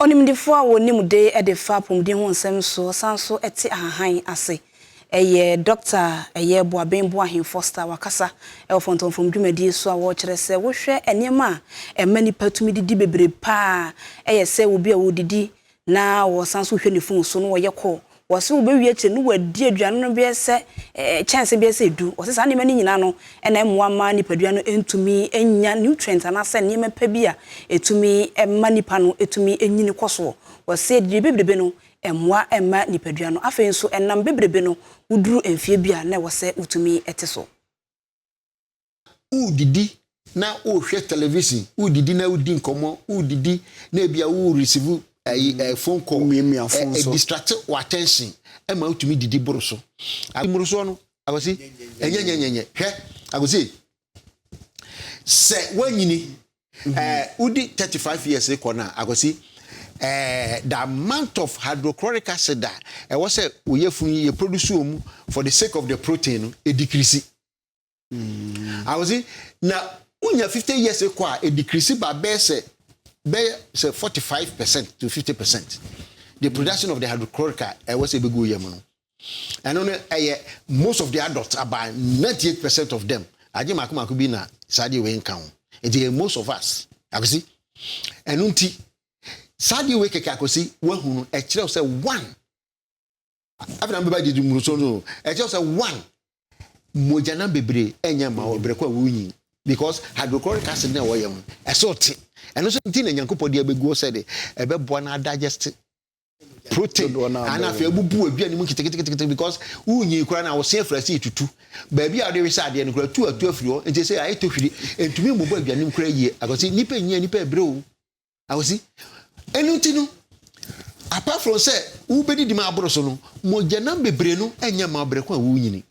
Onimdifoɔ a wɔnim de de fa apɔmuden ho nsɛm so san so te ahahan ase ɛyɛ Dɔkta ɛyɛ Boaben Boahen Foster wakasa ɛwɔ fɔntɔmfrɔm dwumadie so a wɔrekyerɛ sɛ wohwɛ nneɛma a ɛma nipa tumi didi bebree paa ɛyɛ sɛ obi a wɔdidi na wɔsan so hwɛ ne phone so na wɔyɛ kɔ wɔsɛ wobɛwie akyire no wɔadi aduane no bɛyɛ sɛ kyɛnse bɛyɛ sɛ 10. Wɔsɛ saa nneɛma no nyinaa no ɛna ɛmmoa ma nipadua no ntumi nya nutrient anaasɛ nneɛma pa bi a ɛtumi ɛma nipa no ɛtumi ɛnyini kɔ soɔ. Wɔsɛ adidi bebrebe no ɛmmoa ɛma nipadua no. Afei nso ɛnam bebrebe no, woduru mfie bi a na ɛwɔ sɛ wotumi ɛte so. Wodidi na wohwɛ television, wodidi na wodi nkɔmmɔ, wodidi na ebia wo receive ɛyi phone call. Womiamia phone so. Distract wo attention ɛma wotumi didi boro so. Mmorosoɔ no, Akwasi, ɛnyɛ nyɛnyɛnyɛ. Hwɛ, Akwasi, sɛ woanyini wodi 35 years kɔ no a, Akwasi, the amount of hydrochloric acid a ɛwɔ sɛ woyɛ funu yɛ produce wɔ mu for the sake of the protein no ɛdecrease. Akwasi, na wonya 50 years kɔ a, ɛdecrease ba bɛyɛ sɛ 45% to 50%, the production of the hydrochloric a ɛwɔ sɛ ɛbɛgu yam no. Ɛno no ɛyɛ most of the adults, about 98% of them. Agye mako mako bi na saa deɛ wei nka ho, nti yɛ most of us, Akwasi. Ɛno nti saa deɛ wei kɛkɛ, Akwasi, wahu no, ɛkyerɛ wo sɛ one, afei na mbɛba didi muruso no, ɛkyerɛ wo sɛ one, mogyanam bebree ɛnyɛ ma wɔ berɛ ko a wonyi, because hydrochloric acid na ɛwɔ yam no ɛsɛ ɔte. Ɛno nso nti na Nyankopɔn de abɛguo sɛ de ɛbɛboa na adigest protein Dodoɔ no ana abɛn. Afei abubu aduane mu nketenkete, because wonyi koraa na wɔse afiri ase tutu baabi a wɔde hwɛ sɛ adeɛ no koraa tu atu afiri hɔ, nti sɛ ayɛ tɔ hwiri ntumi mmobɔ aduane mu koraa yie. Akwasi, nipa nyia nipa ebere o, Akwasi. Ɛno nti no, apart from sɛ wobɛdidi ma aboro so no, mogyanam bebree no ɛnyɛ ma berɛ ko a wonyini.